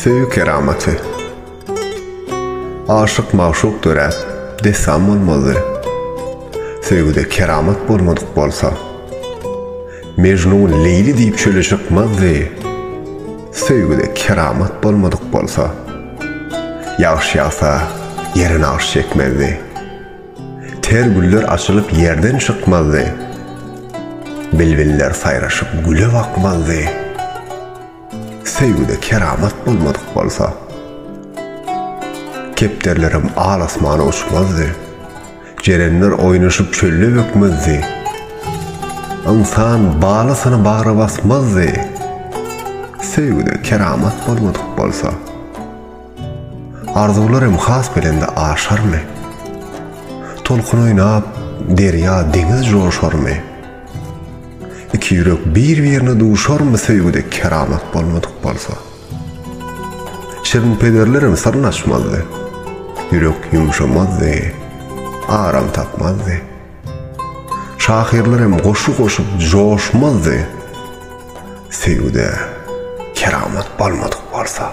Söýgi keramaty. Aşyk-magşuk döräp, dessan bolmazdy. Söýgüde keramat bolmadyk bolsa. Mejnun Leýli diýip çöle çykmazdy. Söýgüde keramat bolmadyk bolsa. Ýagyş ýagsa, ýere nagyş çekmezdi. Ter güller açylyp ýerden çykmazdy. Bilbiller saýraşyp güle bakmazdy. Söýgüde keramat bolmadyk bolsa. Kepderilerem al asmana uçmazdy. Jerenler oýnaşyp çölde bökmezdi. Ynsan balasyny bagra basmazdy. Söýgüde keramat bolmadyk bolsa. Arzuwlar hem has belende aşarmy? Tolkun oýnap, derýa, deňiz joşarmy? Iki ýürek bir-birine duşarmy söýgüde keramat bolmadyk bolsa? Şirin pederlerem syryn açmazdy. Ýürek ýumşamazdy, aram tapmazdy. Şahyrlar hem goşgy goşup joşmazdy. Söýgüde keramat bolmadyk bolsa.